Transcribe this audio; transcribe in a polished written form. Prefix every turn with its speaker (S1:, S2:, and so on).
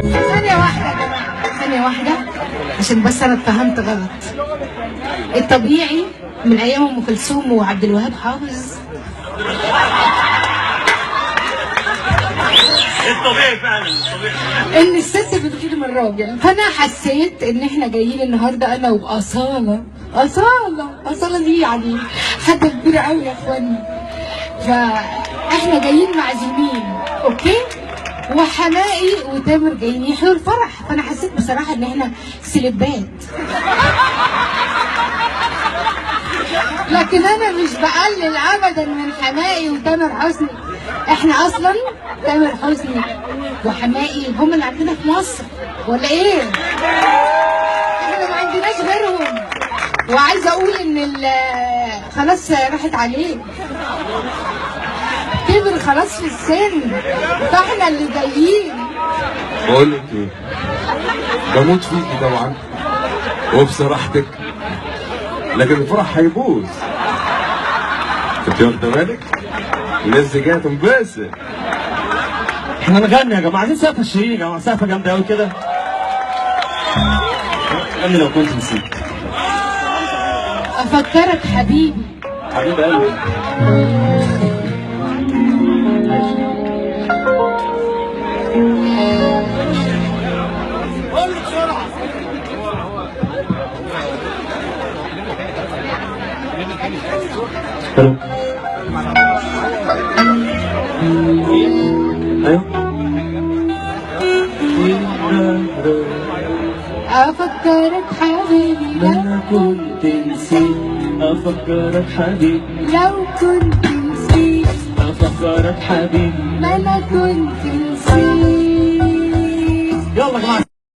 S1: ثانية واحدة يا جماعة، ثانية واحدة عشان بس أنا اتفهمت غلط. الطبيعي من أيام أم كلثوم وعبد الوهاب حافظ.
S2: الطبيعي فعلا الطبيعي
S1: إن الست بتغير من الراجل، فأنا حسيت إن إحنا جايين النهاردة أنا وأصالة، أصالة، أصالة دي يعني حاجة كبيرة أوي يا إخواني. فإحنا جايين معزومين، okay؟ وحمائي وتامر جايين يحيوا الفرح، فانا حسيت بصراحة ان احنا سلبات. لكن انا مش بقلل ابدا من حمائي وتامر حسني، احنا اصلا تامر حسني وحمائي هم اللي عندنا في مصر ولا ايه؟ احنا ما عندناش غيرهم. وعايزه اقول ان خلاص راحت عليه، كبر خلاص في السن، فاحنا اللي جايين.
S3: بقول لك ايه، بموت فيكي طبعا وبصراحتك، لكن الفرح هيبوظ. انت واخده بالك؟ الناس دي جاية تنبسط.
S2: احنا نغني يا جماعة، عايزين سقفه شيرين يا جماعة، سقفه جامدة قوي كده. غني لو كنت نسيت.
S1: افكرك حبيبي،
S2: حبيب قلبي. الو. ايوه.
S1: افكرك حبيبي
S2: لو كنت نسيت، افكرك حبيبي
S1: لو كنت نسيت،
S2: افكرك حبيبي
S1: ما انا كنت نسيت.
S2: يلا يا جماعة.